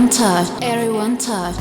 Touch. Everyone touch.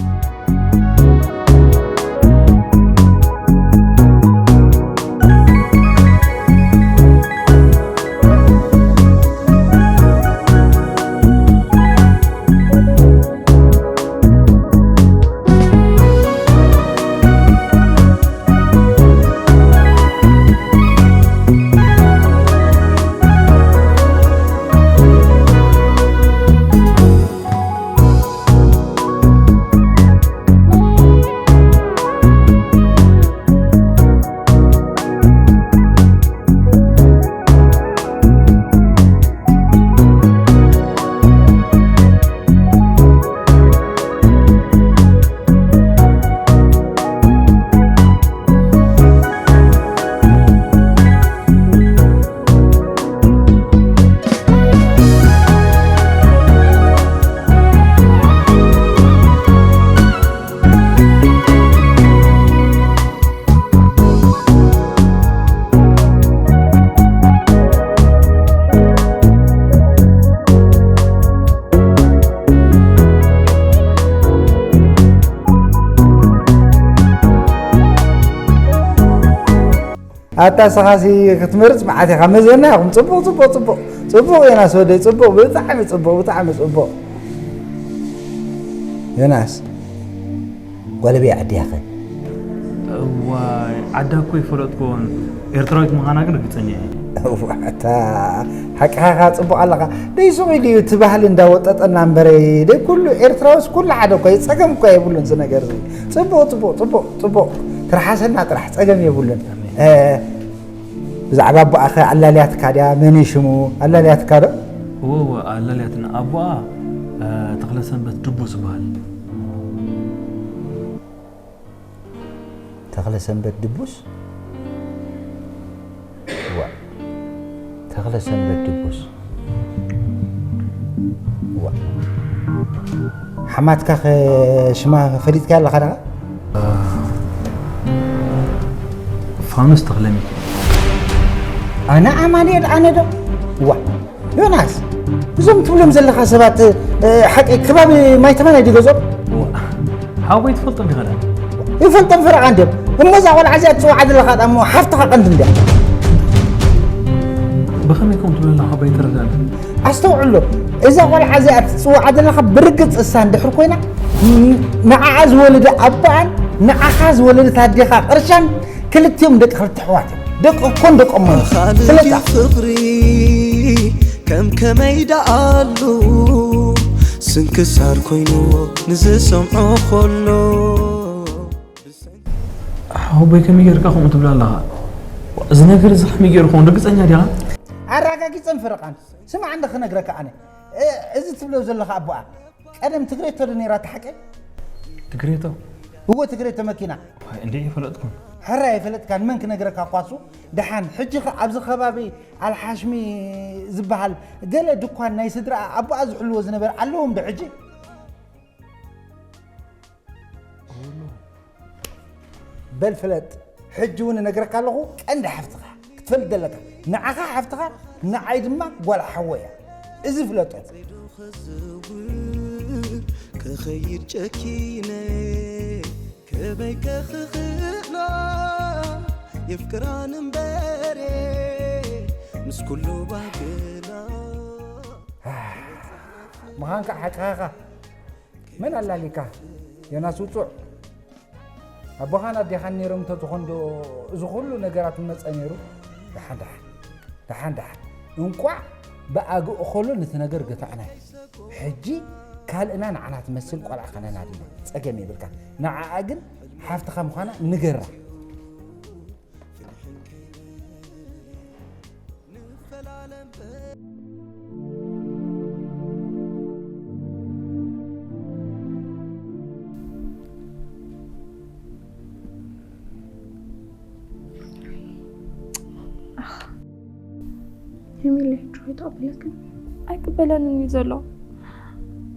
ኣታ ስኻሲ ክትመርጽ መዓት ኢኻ መዘና ኢኹም። ጽቡቕ፣ ጽቡቕ፣ ጽቡቕ፣ ጽቡቕ ዮናስ ወደይ፣ ጽቡቕ፣ ብጣዕሚ ጽቡቕ፣ ብጣዕሚ ጽቡቕ። ዮናስ፣ ጓል ኣበይ ዓዲ እያ ኸ? እዋይ፣ ዓዳ እኮ ይፈለጥኩን፣ ኤርትራዊት ምዃና ግን ርግጸኛ እየ። እዋ፣ ኣታ ሓቅኻ ኢኻ፣ ጽቡቕ ኣለኻ። ደይ ሱቕ ኢሉ እዩ እቲ ባህሊ እንዳወጠጠና እምበረይ፣ ደይ ኩሉ ኤርትራውስ ኩሉ ሓደ እኮ እዩ፣ ጸገም እኮ የብሉን እዚ ነገር እዚ። ጽቡቕ፣ ጽቡቕ፣ ጽቡቕ፣ ጽቡቕ። ትርሓሰልና ጥራሕ፣ ጸገም የብሉን። ኣሜን። እ፣ ብዛዕባ ኣቦኣኸ ኣላልያትካ ድያ? መን እዩ ሽሙ? ኣላልያትካ ዶ? እወ፣ እወ፣ ኣላልያትና። ኣቦኣ፣ እ፣ ተኽለሰንበት ድቡስ ይበሃል። ተኽለሰንበት ድቡስ? ዋ፣ ተኽለሰንበት ድቡስ። ዋ። ሓማትካ ኸ ሽማ ፈሊጥካያ ኣለኻ ደኣ? ፋኑስ ተኽለሚካኤል። ኣነ ኣማኑኤል ኣነ ዶ? ዋ፣ ዮናስ፣ እዞም ትብሎም ዘለኻ ሰባት፣ እ፣ ሓቂ ከባቢ ማይ ተማን ኣይድገዞም? ዋ፣ ሓወይ ትፈልጦም ዲኻ ደኣ? ይፈልጦም ፈረቓ እንድዮም። እሞ እዛ ቆልዓ እዚኣ ትጽውዓ ዘለኻ ደኣ እሞ ሓፍትኻ ቀንዲ እንድያ። ብኸመይ ከምኡ ትብል ኣለኻ ሓወይ ኣይተረድኣንን። ኣስተውዕሎ፣ እዛ ቆልዓ እዚኣ ትጽውዓ ዘለኻ ብርግጽ እሳ እንድሕር ኮይና፣ ን-፣ ንዓኣ ዝወለደ ኣቦኣን ንዓኻ ዝወለደት ኣዴኻ ቅርሻን ክልቲኦም ደቂ ክልተ ኣሕዋት እዮም። ደቂ እኮን ደቆም እዮም። ኣኻልብ ፍለጣ። ፍቕሪ ከም ከመይ ደኣሉ ስንክሳር ኮይንዎ ንዝሰምዖ ኾሎ። ሓወቦይ ከመይ ጌርካ ከምኡ ትብል ኣለኻ? እዚ ነገር እዚ ከመይ ገይሩ ኸውን ርግጸኛ ዲኻ? ኣረጋጊጸን ፈረቓን። ስማዕ እንደ ክነግረካ ኣነ። እ-፣ እዚ ትብሎ ዘለኻ ኣቦኣ ቀደም ትግሬቶ ዶ ነይራ እታ ሓቀይ? ትግሬቶ? እወ ትግሬቶ መኪና። ዋይ፣ እንዴ ይፈለጥኩም? ሕራይ ኣይፈለጥካን፣ መን ክነግረካ እኳ እሱ። ደሓን፣ ሕጂ ኸ ኣብዚ ከባቢ ኣልሓሽሚ ዝበሃል ገለ ድኳን ናይ ስድራ ኣቦኣ ዝሕልዎ ዝነበረ ኣለዎም ዶ ሕጂ? በል ፍለጥ፣ ሕጂ እውን እነግረካ ኣለኹ፣ ቀንዲ ሓፍትኻ ክትፈልጥ ዘለካ። ንዓኻ ሓፍትኻ፣ ንዓይ ድማ ጓል ሓወይ እያ። እዚ ፍለጦ። ከይዱ ኸዝውር ክኸይድ ጨኪነ፣ ከመይ ከኽኽእላ የፍቅራን እምበሬ ምስ ኩሉ ባህግና። ምዃንካ ሓቅኻ ኢኻ። መን ኣላሊካ? ዮናስ ውጹዕ። ኣቦኻን ኣዴኻን ነይሮም እንተዝኾን ዶ እዚ ኩሉ ነገራት ምመጸ ነይሩ? ደሓን ደሓን፣ ደሓን ደሓን። እንቋዕ ብኣግኡ ኸሎ ነቲ ነገር ገታእናዮ። ሕጂ ካልእና ንዓና ትመስል ቆልዓ ኸነና ዲና? ጸገም የብልካን። ንዓኣ ግን ሓፍትኻ ምዃና ንገራ። ሄሜላ ሕጂ ኣይተቐበለክን? ኣይቅበለንን እዩ ዘሎ።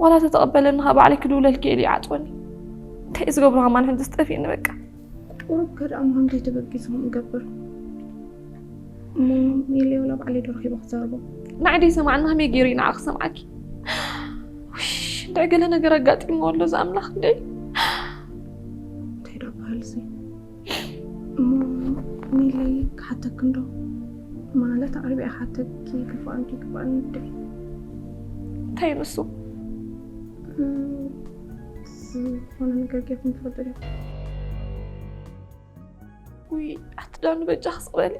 ዋላ ተተቐበለኒ ኸዓ ባዕለይ ክድውለልኪ ኢሉ ይዓጽወኒ። እንታይ እዩ ዝገብሮ ከማን ሕጂ ዝጠፍእኒ በቃ። ቁሩብ ከድኣ ምዃኑ ከይተበጊሱ ከምኡ ይገብር። እሞ ሜሊ ወላ ባዕለይ ዶ ረኺበ ክዛረቦ? ንዓይ ደይሰማዕኒ ከመይ ገይሩ እዩ ንዓኺ ክሰምዓኪ? ውሽ፣ እንታይ ገለ ነገር ኣጋጢምዎ ኣሎ ዝኣምላኽ እንደ እንታይ ዶ በሃል እዚ እሞ ሚለይ ክሓተክ እንዶ ማለት ኣቅርቢያ ክሓተኪ ይግባእ እንዲ ይግባእ እንዲ እንታይ ንሱ ዝኾነ ነገር ጌርኩም ትፈልጡ ዶ ውይ ኣቲ ዳኑ በጃ ክስቕበሊ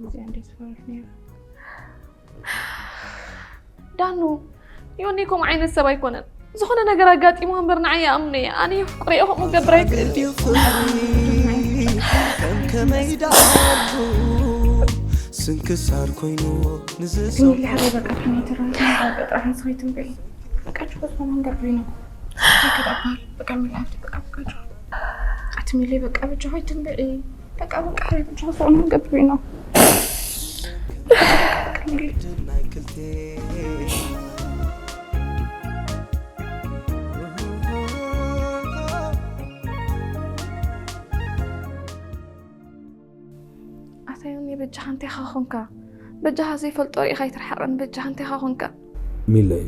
እዚኣ እንዴት ፈረፍ ነይራ ዳኑ ዮኒ ከምኡ ዓይነት ሰብ ኣይኮነን ዝኾነ ነገር ኣጋጢሞ እምበር ንዓይ ይኣምኖ እየ ኣነ የፍቅሮ እየ ከምኡ ገብር ኣይክእል እዩ ከመይ ደኣሉ ስንክሳር ኮይኑ ንዝሰው ሚሊ ሓደይ በቃ ተማትራ በቃ ጥራሕን ሰው ይትንበይ በቃ ችኮ ዝኾነ ንገብር ኢና ከይከዳባል በቃ ሚሊ ሓደይ በቃ በቃ ኣቲ ሚሊ በቃ ብቻ ሆይ ትንበይ በቃ በቃ ሓደይ ብቻ ዝኾነ ንገብር ኢና ኣሰዮኒ በጃኻ እንታይ ኻ ኾንካ በጃኻ ዘይፈልጦ ርኢኻ ኣይትርሓቐኒ በጃኻ እንታይ ኻ ኾንካ ሚለይ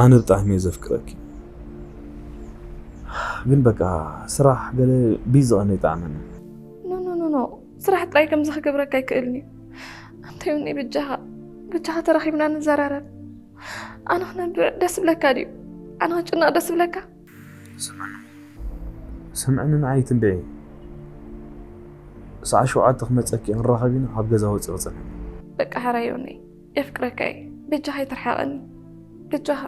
ኣነ ብጣዕሚ እየ ዘፍቅረኪ ግን በቃ ስራሕ ገለ ቢዚ ቐነ ይጣዕመኒ ኖ ኖ ኖ ኖ ስራሕ ጥራይ ከምዚ ክገብረካ ኣይክእልን እዩ እንታይ እውኒ በጃኻ በጃኻ ተራኺብና ንዘራረብ ኣነ ክነብዕ ደስ ብለካ ድዩ ኣነ ክጭነቕ ደስ ብለካ ስምዕኒ ንዓይ ትንበዒ ሰዓት ሸውዓተ ክመፀኪ ክንራኸብ ኢና ካብ ገዛ ወፂ ክፀንሐ በቃ ሕራይ እውኒ የፍቅረካ እየ በጃኻ ኣይትርሓቐኒ በጃኻ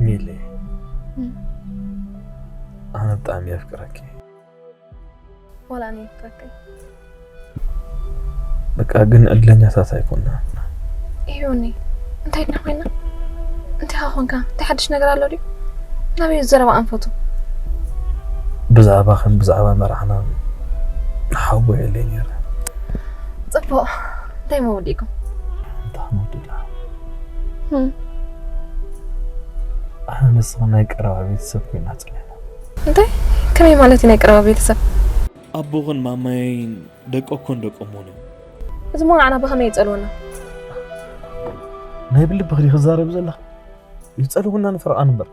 ሚሊ ኣነ ብጣዕሚ የፍቅረኪ ዋላ ኣነ የፍቅረካ በቃ ግን ዕድለኛታት ኣይኮና ይሁኒ እንታይ ድና ኮይና እንታይ ካ ኮንካ እንታይ ሓድሽ ነገር ኣሎ ድዩ ናበይ ዘረባ ኣንፈቱ ብዛዕባ ከም ብዛዕባ መርዓና ሓቦ የለይ ነይረ ፅቡቕ እንታይ መወዲእኩም እንታይ መወዲእና ኣነ ንስኻ ናይ ቀረባ ቤተሰብ ኮይና ፅኒሕና እንታይ ከመይ ማለት እዩ ናይ ቀረባ ቤተሰብ ኣቦኽን ማማይን ደቀኮን ደቀሞን እዮም እዚ ሞ ንዓና ብኸመይ ይፀልወና ናይ ብልብኺ ዲ ክዛረብ ዘለኻ ይፀልውና ንፈርቓን እምበር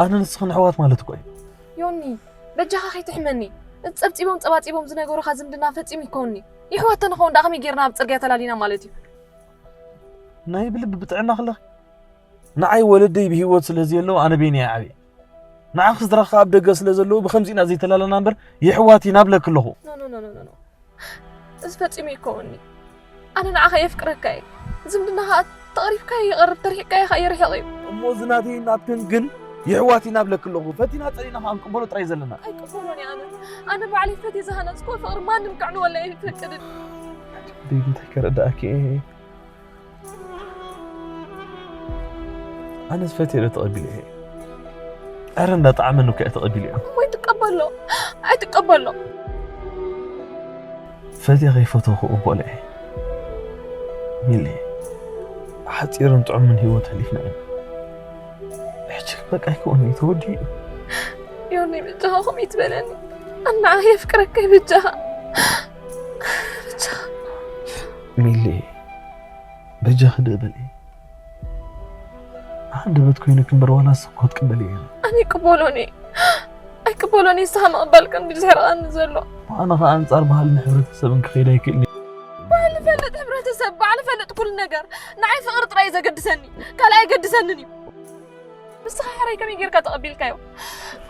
ኣነ ንስኽን ኣሕዋት ማለት እኮ እዩ ዮኒ በጃኻ ከይትሕመኒ ጸብጺቦም ጸባጺቦም ዝነገሩኻ ዝምድና ፈጺሙ ይከውኒ ይሕዋት ተንኸውን ደኣ ከመይ ጌርና ኣብ ጽርግያ ተላሊና ማለት እዩ ናይ ብልቢ ብጥዕና ከለኺ ንዓይ ወለደይ ብሂወት ስለ ዘየለዉ ኣነ በይነይ እየ ዓብየ ንዓኺ ስድራኺ ኣብ ደገ ስለ ዘለዉ ብኸምዚ ኢና ዘይተላላና እምበር የሕዋት ኢና ብለኪ ኣለኹ እዚ ፈጺሙ ይከውኒ ኣነ ንዓኻ የፍቅረካ እየ ዝምድና ኸዓ ተቕሪብካ ይቐርብ ተርሒቕካ ኸዓ ይርሕቕ እዩ እሞ እዚ ናተይን ናትክን ግን የሕዋት ኢና ብለኪ ኣለኹ ፈቲና ጸሊእና ኸዓ ክንቅበሎ ጥራይ ዘለና ኣይቅበሎን እየ ኣነ ኣነ ባዕለይ ፈትየ ዝሃነጽክዎ ፍቕሪ ማንም ከዕንወለይ ኣይፈቅድን ደይ እንታይ ከረዳእኪ እየ ኣነስ ፈትየ ዶ ተቐቢለ እየ ዕረ እንዳጣዕመኒ እኮ እየ ተቐቢለ እየ እሞ ኣይትቀበሎ ኣይትቀበሎ ፈትየ ከይፈተኹ እቦለ እየ ሚሊ ሓፂርን ጥዑምን ህይወት ኣሕሊፍና ኢና ሕጂ በቃ ኣይከውኒ ተወዲኡ እዩ ዮኒ ብጃኻ ከምኡ ይትበለኒ ኣናዓ የፍቅረካ ብጃኻ ብጃኻ ሚሊ በጃኺ ደእ በሊ። ሃንደበት ኮይነ ክምበር ዋላ ንስኺ ክትቅበሊ እየ። ኣነ ኣይቅበሎን እየ ኣይቅበሎን እየ ንስኻ ምቕባል ቀንዲ ዘሕርቐኒ ዘሎ። ኣነ ኸኣ ኣንጻር ባህልን ሕብረተሰብን ክኸይድ ኣይክእልን እየ። ባዕሊ ፈልጥ ሕብረተሰብ ባዕሊ ፈልጥ ኩሉ ነገር ንዓይ ፍቕሪ ጥራይ እዩ ዘገድሰኒ ካልእ ኣይገድሰንን እዩ። ንስኻ ሕራይ ከመይ ጌርካ ተቐቢልካዮ?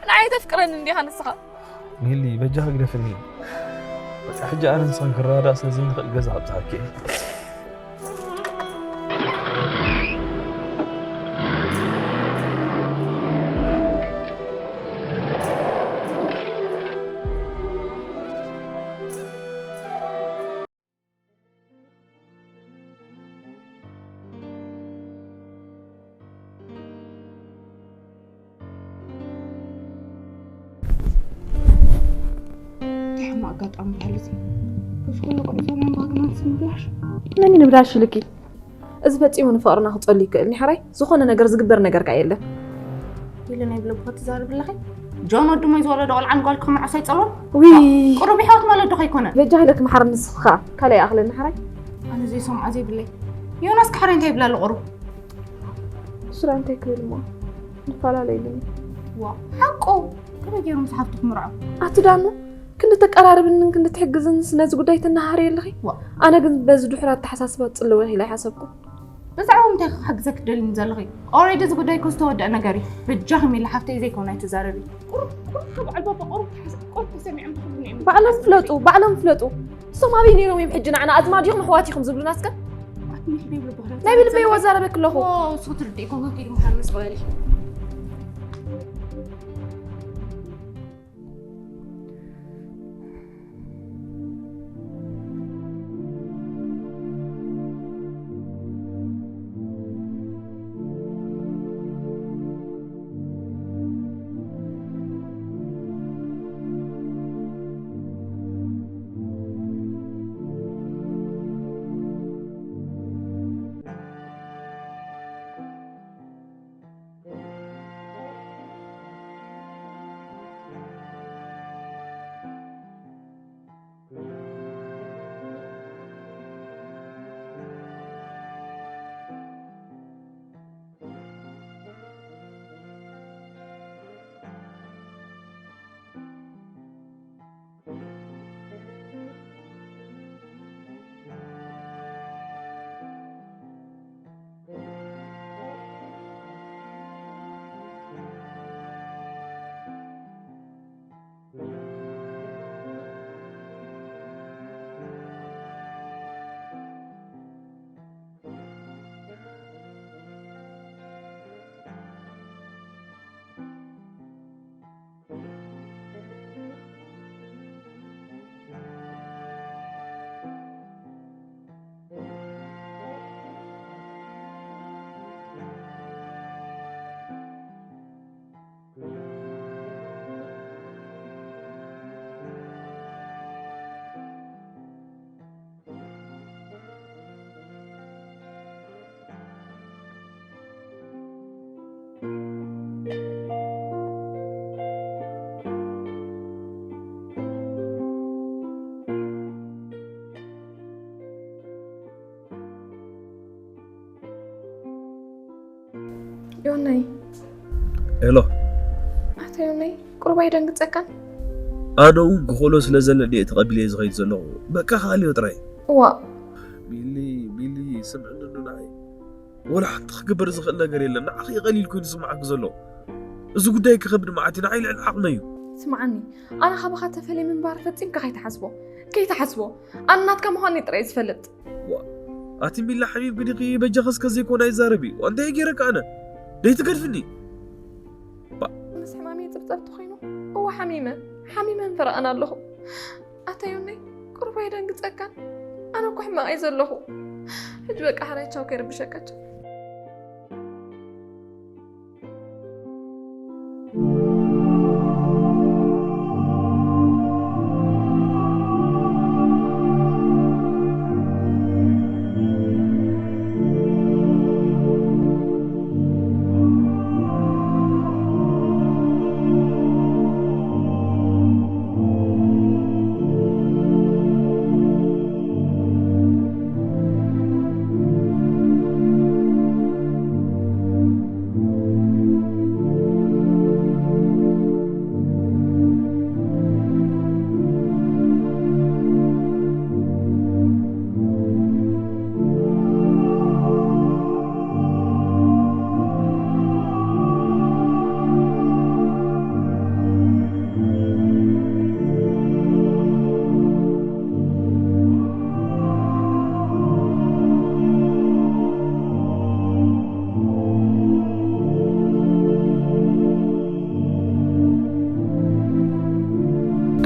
ንዓይ ተፍቅረኒ እንዲኻ ንስኻ? ሚሊ በጃኺ ግደፍኒ። በቃ ሕጂ ኣነ ንስኽን ክረዳዳእ ስለ ዘይንኽእል ገዛ ኣብጽሓኪ እየ። ኣጋጣሚ ባህል እዚ። ምስ ኩሉ ቁዕዞ መንባግናት ስምብላሽ። መን ንብላሽ ኢልኪ? እዚ ፈጺሙ ንፍቕርና ክጸሉ ይክእል። ንሕራይ ዝኾነ ነገር ዝግበር ነገር ከኣ የለን። ኢሉ ናይ ብለቦ ትዛረብ ኣለኺ? ጆን ወዲ ሞይ ዝወለዶ ቆልዓ ንጓል ክምርዖስ ኣይጸልዎን? ውይ። ቁሩብ ይሕወት ማለት ዶ ከይኮነ? በጃ ኢለክ መሓር ንስኻ ካልኣይ ኣኽለኒ ሓራይ። ኣነ ዘይሰምዖ ዘይብለይ። ዮናስ ክሓረ እንታይ ይብላ ኣሎ ቁሩብ? እሱ ደኣ እንታይ ክብል እሞ? ንፈላለየሉ። ዋ፣ ሓቁ። ከመይ ገይሮም ዝሓፍቱ ክምርዖ? ኣቲ ዳኑ፣ ክንዲ ተቀራርብንን ክንዲ ትሕግዝንስ ነዚ ጉዳይ ትነሃሪ ኣለኺ? ዋ። ኣነ ግን በዚ ድሑር ኣተሓሳስባ ትጽልዊ ኢለ ኣይሓሰብኩን። ብዛዕባ ምንታይ ክሕግዘኪ ትደልይኒ ዘለኺ? ኦሬዲ እዚ ጉዳይ እኮ ዝተወደአ ነገር እዩ። በጃኺ ሚላ ሓፍተይ ዘይኮነ ኣይትዛረቢ። ቁሩብ፣ ቁሩብ ካብ በዓል ባባ ቁሩብ ተሓስ-፣ ቁሩብ ተሰሚዖም ትኽብኒ እዮም። ባዕሎም ፍለጡ፣ ባዕሎም ፍለጡ። እሶም ኣበይ ነይሮም እዮም ሕጂ ንዓና ኣዝማድ ኢኹም ኣሕዋት ኢኹም ዝብሉና እስከ? ኣትንሕደይ ብልባህላት ናይ ብልበይ ወዛረበኪ ኣለኹ። ኦ፣ እሱ ትርድእ ይኮንኩ፣ ኪዲ ምዃን ምስ በሊ። ዮናይ። ሄሎ። ኣታ ዮናይ፣ ቁሩብ ኣይደንግጸካን? ኣነ እውን ክኽእሎ ስለ ዘለኒ እየ ተቐቢለዮ ዝኸይድ ዘለኹ። በቃ ክኣልዮ ጥራይ። እዋ። ቢሊ፣ ቢሊ፣ ስምዕኒ ንዓይ። ወላ ሓንቲ ክግበር ዝኽእል ነገር የለን። ንዓኺ እዩ ቀሊል ኮይኑ ዝስምዓኪ ዘሎ። እዚ ጉዳይ ከኸብድ መዓት እዩ፣ ንዓይ ልዕሊ ዓቕመይ እዩ። ስምዓኒ፣ ኣነ ካባኻ ተፈልየ ምንባር ፈጺምካ ከይትሓስቦ። ከይትሓስቦ። ኣነ ናትካ ምዃነይ ጥራይ እየ ዝፈልጥ። ዋ፣ ኣቲ ሚላ ሓቢብኪ ዲኺ? በጃኺ እስከ ዘይኮነ ኣይዛረቢ። ዋ፣ እንታይ ገይረካ ኣነ? ደይትገድፍኒ። ባ- ምስ ሕማመይ ጽብጸብ ተኾይኑ፣ እወ ሓሚመ፣ ሓሚመ እንፈረቐን ኣለኹ። ኣታ ዮናይ፣ ቁሩብ ኣይደንግጸካን? ኣነ እኮ ሕማቕ እየ ዘለኹ። ሕጂ በቃ ሓራይ ቻው ከይረብሸካ ቻው።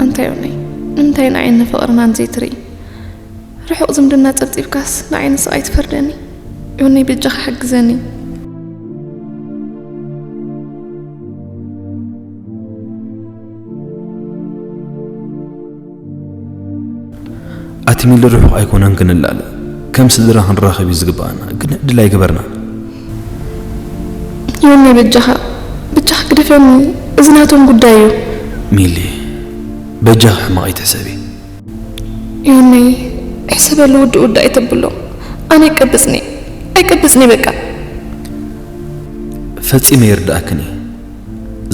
ኣንታ ዮነይ፣ ንምንታይ ንዓይን ንፍቕርናን ዘይትርኢ? ርሑቕ ዝምድና ጸብጺብካስ ንዓይ ንስቓይ ትፈርደኒ? ዮነይ በጃኻ ሓግዘኒ። ኣቲ ሚሊ ርሑቕ ኣይኮነን ክንላለ፣ ከም ስድራ ክንራኸብ እዩ ዝግባኣና፣ ግን ዕድል ኣይገበርናን። ዮኒ በጃኻ በጃኻ ግደፈኒ፣ እዚ ናቶም ጉዳይ እዩ። ሚሊ በጃኺ ሕማቕ ኣይትሕሰቢ። ዮኒ ሕሰበሉ፣ ውድእ ውድእ ኣይተብሎ። ኣነ ኣይቀብጽኒ ኣይቀብጽኒ በቃ። ፈጺመ ይርድኣክን እየ።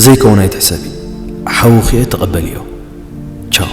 ዘይከውን ኣይትሕሰቢ። ሓውኺ እየ፣ ተቐበልዮ። ቻው።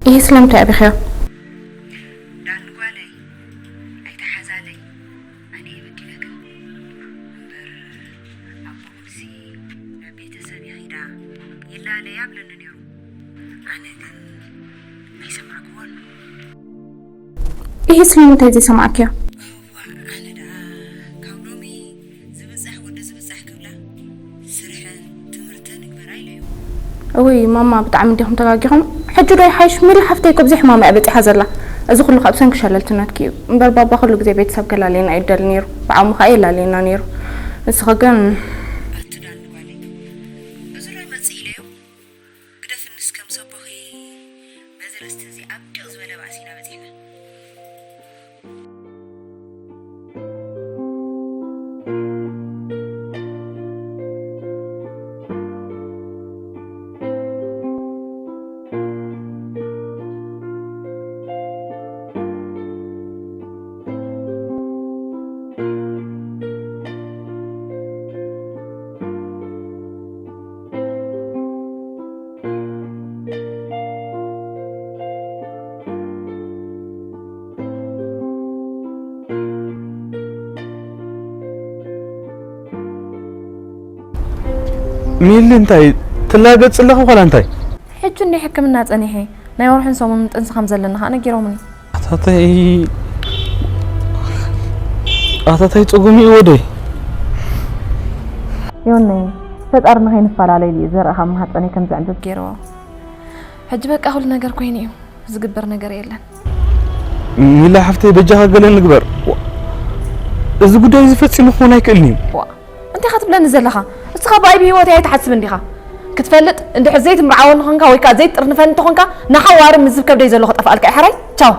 ይህ ስለምንታይ ኣቢኽዮ? ዳን ጓለይ ኣይትሓዛለይ፣ ኣነ እየ በዲለካ። እምበር ኣቦኹምሲ ናብ ቤተሰብ ይኺዳ ይላለያ ኣብለኒ ነይሩ። ኣነ ግን ኣይሰማዕክዎን። ይህ ስለምንታይ ዘይሰማዕክዮ? እዋእ፣ ኣነ ደኣ ካብ ሎሚ ዝብጻሕ ወዲ ዝብጻሕ ክብላ ስርሐን ትምህርተን እግበራ ኢለዮ። እውይ ማማ፣ ብጣዕሚ እንዲኹም ተጋጊኹም። ሕጂ ዶ ይሓይሽ? ሚሊ ሓፍተይ እኮ ብዙሕ ሕማም እያ በጺሓ ዘላ። እዚ ኩሉ ካብ ሰንኪ ሸለልትነትኪ እዩ። እምበር ባባ ኩሉ ግዜ ቤተሰብ ከላልየና እዩ ደሊ ነይሩ። ብዓቕሙ ከኣ የላልየና ነይሩ። ንስኺ ግን ኣቲ ዳን ጓለይ፣ እዚ ዶ ይመጽእ ኢለዮ? ግደፍንስ ከም ሰቦኺ በዚ ርእስቲ እዚ ኣብዲቕ ዝበለ ባእሲ ኢና በጺሕና። ሚሊ እንታይ ትላገጽ ኣለኻ ዋላ እንታይ? ሕጂ እንዲ ሕክምና ጸኒሐ ናይ ወርሕን ሰሙንን ጥንሲ ከም ዘለኒ ኸኣ ነጊሮምኒ። ኣታታይ ኣታታይ ጸጉሚ እዩ ወደይ። ዮነይ ፈጣሪ ንኸይንፈላለይ ድዩ ዘርኢ ካብ ማህጸነይ ከም ዝዕንብብ ገይርዎ። ሕጂ በቃ ኩሉ ነገር ኮይኑ እዩ። ዝግበር ነገር የለን። ሚላ ሓፍተይ በጃኻ ገለ ንግበር። ዋ፣ እዚ ጉዳይ እዚ ፈጺሙ ክኾን ኣይክእልን እዩ። ዋ፣ እንታይ ኢኻ ትብለኒ ዘለኻ? እስኻ ብኣይ ብህይወተይ ኣይትሓስብን ዲኻ? ክትፈልጥ እንድሕር ዘይትምርዓወኒ ኾንካ ወይ ከኣ ዘይትጥርንፈኒ እንተኾንካ ንሓዋሩ ምዝብ ከብደይ ዘሎ ከጠፍኣልካ እየ። ሕራይ ቻው።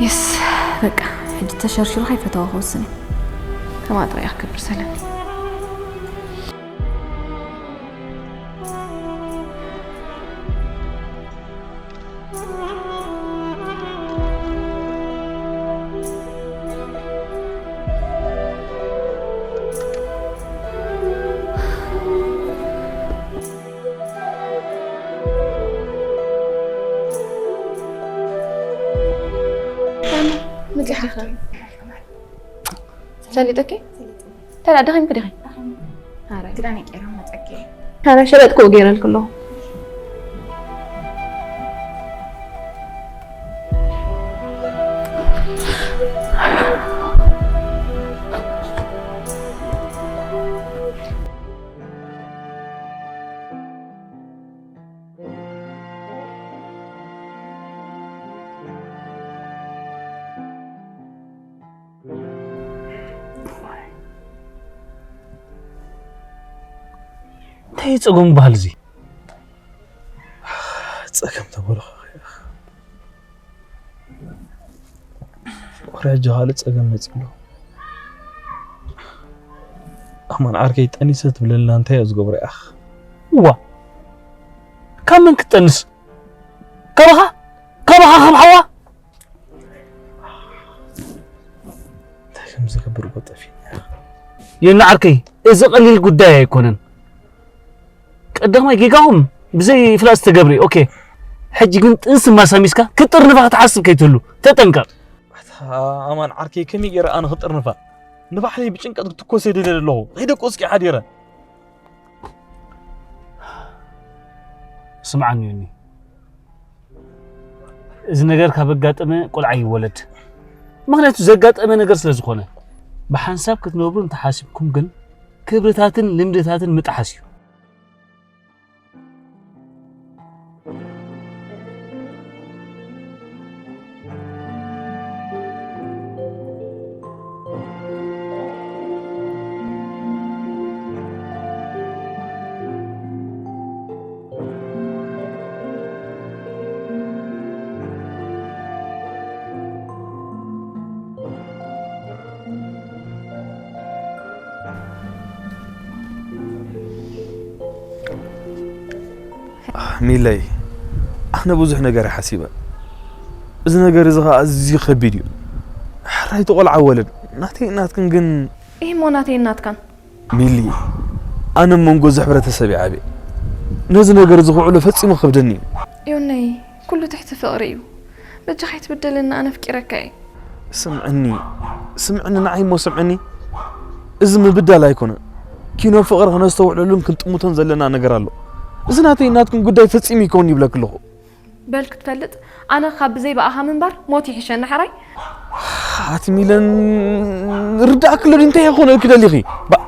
የስ በቃ ሕጂ ተሸርሽሩ ከይፈተዋ ክወስን እዩ። ከምኣ ጥራይ እያ ክገብር ዘለኒ። መጺሓ ፈሊጠኪ? ተዳ ደኺምኪ ዲኺ? ኣረ ክዳን ቀይረ መጸኪ። ኣረ ሸበጥ ክኡ ገይረልኪ ኣለኹ። እንታይ እዩ ጸገሙ በሃል እዚ? ጸገም ተበሎ። ወረ ሕጂ ካልእ ጸገም መጺኡ ኣሎ። ኣማን ዓርከይ፣ ጠኒሰ ትብለላ እንታይ እያ ዝገብሮ ያኽ? እዋ፣ ካብ መን ክትጠንስ? ካባኻ? ካባኻ፣ ካብ ሓዋ? እንታይ ከም ዝገብር እኮ ጠፊእኒ። ዮኒ ዓርከይ፣ እዚ ቀሊል ጉዳይ ኣይኮነን። ቀዳማይ ጌጋኹም ብዘይ ፍላጥ ዝተገብረ እዩ። ኦኬ። ሕጂ ግን ጥንሲ ማሳሚስካ ክጥርንፋ ክትሓስብ ከይትህሉ። ተጠንቀቕ። ኣታ ኣማን ዓርከይ፣ ከመይ ገይረ ኣነ ክጥርንፋ? ንባዕለይ ብጭንቀት ክትኮስ እየ ደልየ ዘለኹ። ከይደቆስኪ ሓዲረ። ስምዓኒ ዮኒ። እዚ ነገር ካብ ኣጋጠመ ቆልዓ ይወለድ። ምኽንያቱ ዘጋጠመ ነገር ስለ ዝኾነ። ብሓንሳብ ክትነብሩ እንተሓሲብኩም ግን ክብርታትን ልምድታትን ምጥሓስ እዩ። ሚለይ፣ ኣነ ብዙሕ ነገር ሓሲበ። እዚ ነገር እዚ ኸዓ ኣዝዩ ከቢድ እዩ። ሕራይ ተቆልዓ ወለድ ናተይ ናትክን ግን ይህ ሞ ናተይ ናትካን ሚሊ፣ ኣነ ኣብ መንጎ እዚ ሕብረተሰብ እየ ዓብየ። ነዚ ነገር እዚ ክውዕሎ ፈጺሙ ከብደኒ እዩ። ዮነይ፣ ኩሉ ትሕቲ ፍቕሪ እዩ። በጃኻ ኣይትበደለኒ፣ ኣነ ኣፍቂረካ እየ። ስምዕኒ፣ ስምዕኒ፣ ንዓይ እሞ ስምዕኒ። እዚ ምብዳል ኣይኮነን። ኪኖ ፍቕሪ ክነስተውዕለሉን ክንጥምቶን ዘለና ነገር ኣሎ። እዚ ናተይ ናትኩም ጉዳይ ፈጺሙ ይከውን ይብለኪ ኣለኹ። በል ክትፈልጥ፣ ኣነ ካብ ብዘይ ብኣኻ ምንባር ሞት ይሕሸኒ ሕራይ። ኣቲ ሚለን፣ ርዳእኪ ኣሎ ድዩ? እንታይ ክኾነልኪ ደሊኺ? ባ-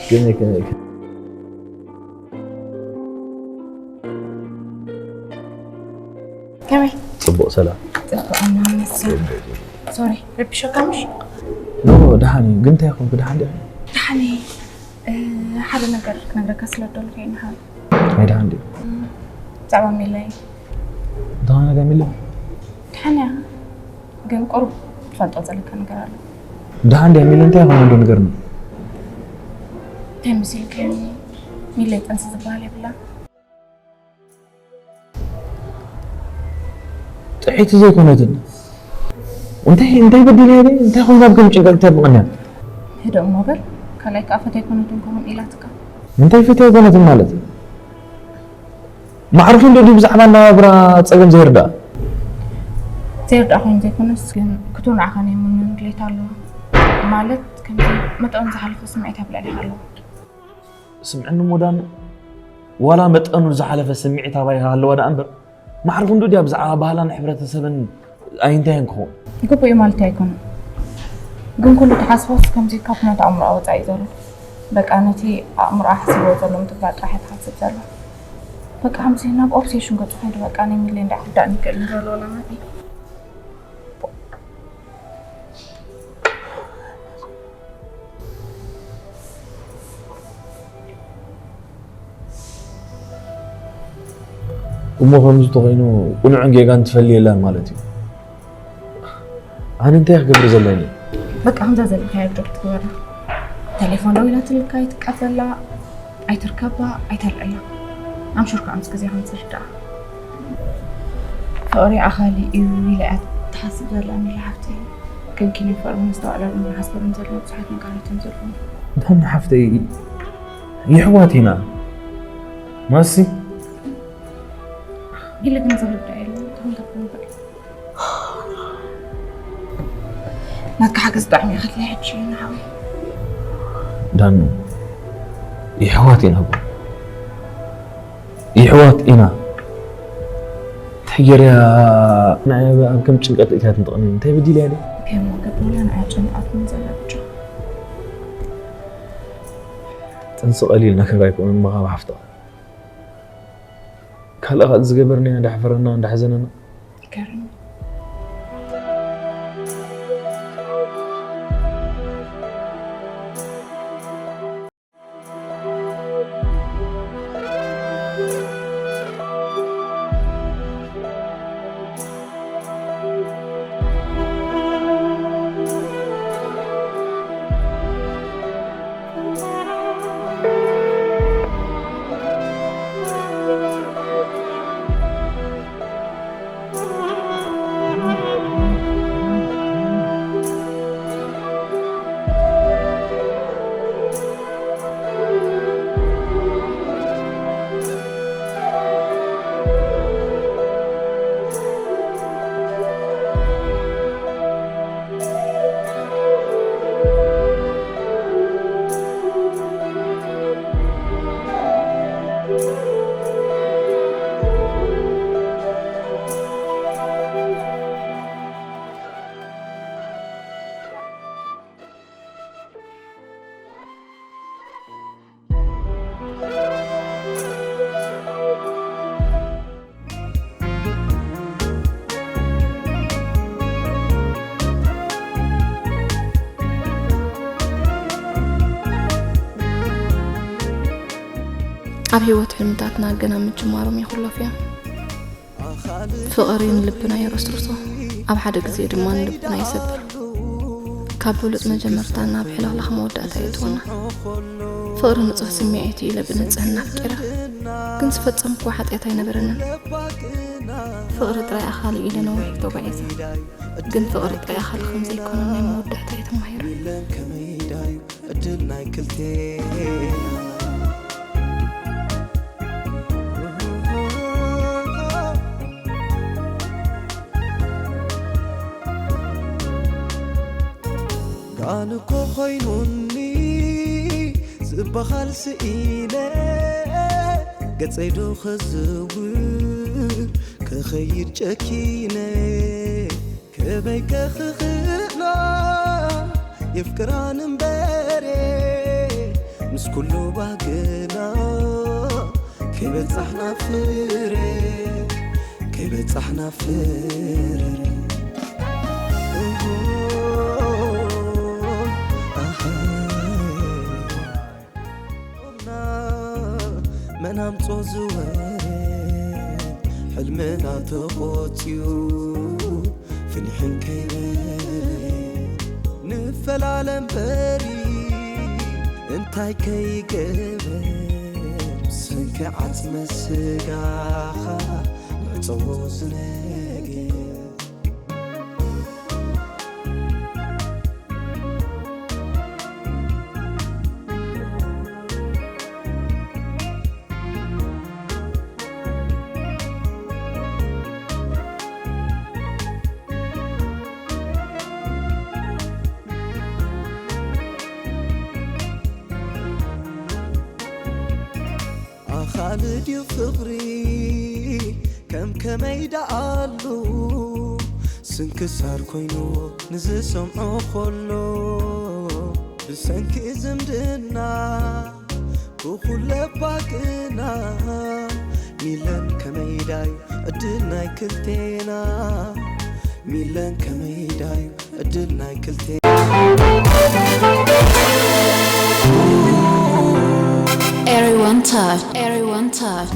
ከመይ ከመይ ከመይ ከመይ ጽቡቕ ሰላም ጽቡቕ ኣናመሰ ሶሪ ረቢሸካ ምሽ ኖ ደሓን እዩ ግን እንታይ ኾንኩ ደሓን ዲኻ ደሓን እየ ሓደ ነገር ክነግረካ ስለ ደልኩ ኢና ናይ ደሓን ድዩ ብዛዕባ ሚለይ ደሓን ነገር ሚለ ደሓን እያ ግን ቁሩብ ትፈልጦ ዘለካ ነገር ኣሎ ደሓን ድያ ሚለ እንታይ ኾነ ዶ ነገር ነው እንታይ መሲልካ ሚለይ ጥንሲ ዝበሃል የብላ ጥዕይቲ ዘይኮነትን እንታይ እንታይ በዲለ እየ እንታይ ኮይኑ ኣብ ከም ጭንቀት ተብቕንያ ህደእ እሞ በል ካልኣይ ከዓ ፈተይ ኮነትን ከውን ኢላትካ እንታይ ፈትያ ኣይኮነትን ማለት ማዕርፉ እንዶ ድዩ ብዛዕባ ኣነባብራ ፀገም ዘይርዳእ ዘይርዳእ ኮይኑ ዘይኮነስ ግን ክቱር ንዓኻ ናይ ምንምን ድሌት ኣለዋ ማለት ከምዚ መጠኑ ዝሓለፈ ስምዒት ኣብ ልዕሊኻ ኣለዋ ስምዕኒ ሞዳን ዋላ መጠኑ ዝሓለፈ ስምዒት ኣባይ ሃለዋ ደኣ እምበር ማዕርፉ እንዶ ድያ ብዛዕባ ባህላን ሕብረተሰብን ኣይንታይን ክኸውን ግቡእ ማለት ኣይኮነን ግን ኩሉ ተሓስቦስ ከምዚ ካብ ኩነት ኣእምሮኣ ወፃኢ ዘሎ በቃ ነቲ ኣእምሮኣ ሓሲብዎ ዘሎ ምትግባር ጥራሕ እያ ትሓስብ ዘላ በቃ ከምዚ ናብ ኦብሴሽን ገፁ ከይዱ በቃ ናይ ሚለይ እንዳ ክርዳእኒ ይክእል ንበሎ ለማት እሞ ከምዚ ተኾይኑ ቁኑዕን ጌጋን ትፈልይ የላን ማለት እዩ ኣነ እንታይ ክገብር ዘለኒ በቃ ከምዛ ዘለካያ ብዶ ክትግበራ ተሌፎን ደዊላትልካ ኣይትቀበላ ኣይትርከባ ኣይተልዕላ ኣምሹር ከዓ ምስ ግዜ ከም ዝርዳኣ ፍቕሪ ኣኻሊ እዩ ኢለ እያ ትሓስብ ዘላ ሚላ ሓፍተይ በቃ ግን ኪነ ፍቕሪ ምስተዋዕለሉ ሓስበሉን ዘሎ ብዙሓት ነገራት እዮም ዘለዉ። እንታም ሓፍተይ ይሕዋት ኢና ማሲ ኢለ ግን ዝርዳ የለን። ተምተኩም በል ናትካ ሓገዝ ብጣዕሚ ከድላይ ሕጂ እዩ ንሓዊ ዳኑ ይሕዋት ኢና ህቦ ይሕዋት ኢና እንታይ ገይረያ ንዓይ ኣብ ከም ጭንቀት እትያ ትንጥቕኒ እንታይ በዲልያ ደ ከመ ገበላ ንዓይ ጨንቃት ምን ዘላ ብቻ ጥንሲ ቀሊል ነገር ኣይኮነን ምኻብ ሓፍታ ካልእ ካልእ ዝገበርናዮ እንዳሕፈረና እንዳሕዘነና ይገርም ኣብ ህይወት ሕልምታትና ገና ምጅማሮም ይኹለፍ እዮም። ፍቕሪ ንልብና የረስርሶ፣ ኣብ ሓደ ግዜ ድማ ንልብና ይሰብር። ካብ ብሉጽ መጀመርታ ናብ ሕልኽላኽ መወዳእታ የእትወና። ፍቕሪ ንጹህ ስምዒት እዩ ኢለ ብንጽህና ኣፍቂረ፣ ግን ዝፈጸምኩዎ ሓጢኣት ኣይነበረንን። ፍቕሪ ጥራይ ኣኻሊ ኢለ ነዊሕ ተጓዒዘ፣ ግን ፍቕሪ ጥራይ ኣኻሊ ከም ዘይኮነ ናይ መወዳእታ እየ ተማሂረ። ዕድል ናይ ክልቴና ጋል እኮ ኮይኑኒ ዝበሃል ስኢነ ገጸይ ዶ ኸዝውር ክኸይድ ጨኪነ ከመይ ከኽኽእላ የፍቅራን እምበሬ ምስ ኩሉ ባህግና ከይበጻሕና ፍረ ከይበጻሕና ፍረ መን ኣምጾ ዝወረ ሕልምና ተቖጽዩ ፍንሕን ከይበለ ንፈላለ እምበሪ እንታይ ከይገበር ብሰንኪ ዓጽመ ስጋኻ ንዕጸዎ ዝነገር ኣኻሊ ድዩ ፍቕሪ ከም ከመይ ደኣሉ ስንክሳር ኮይኑ ንዝሰምዖ ኾሎ ብሰንኪ ዝምድና ብኹለባግና ሚለን ከመይዳዩ ዕድል ናይ ክልቴና ሚለን ከመይዳዩ ዕድል ናይ ክልቴና Everyone touch, everyone touch.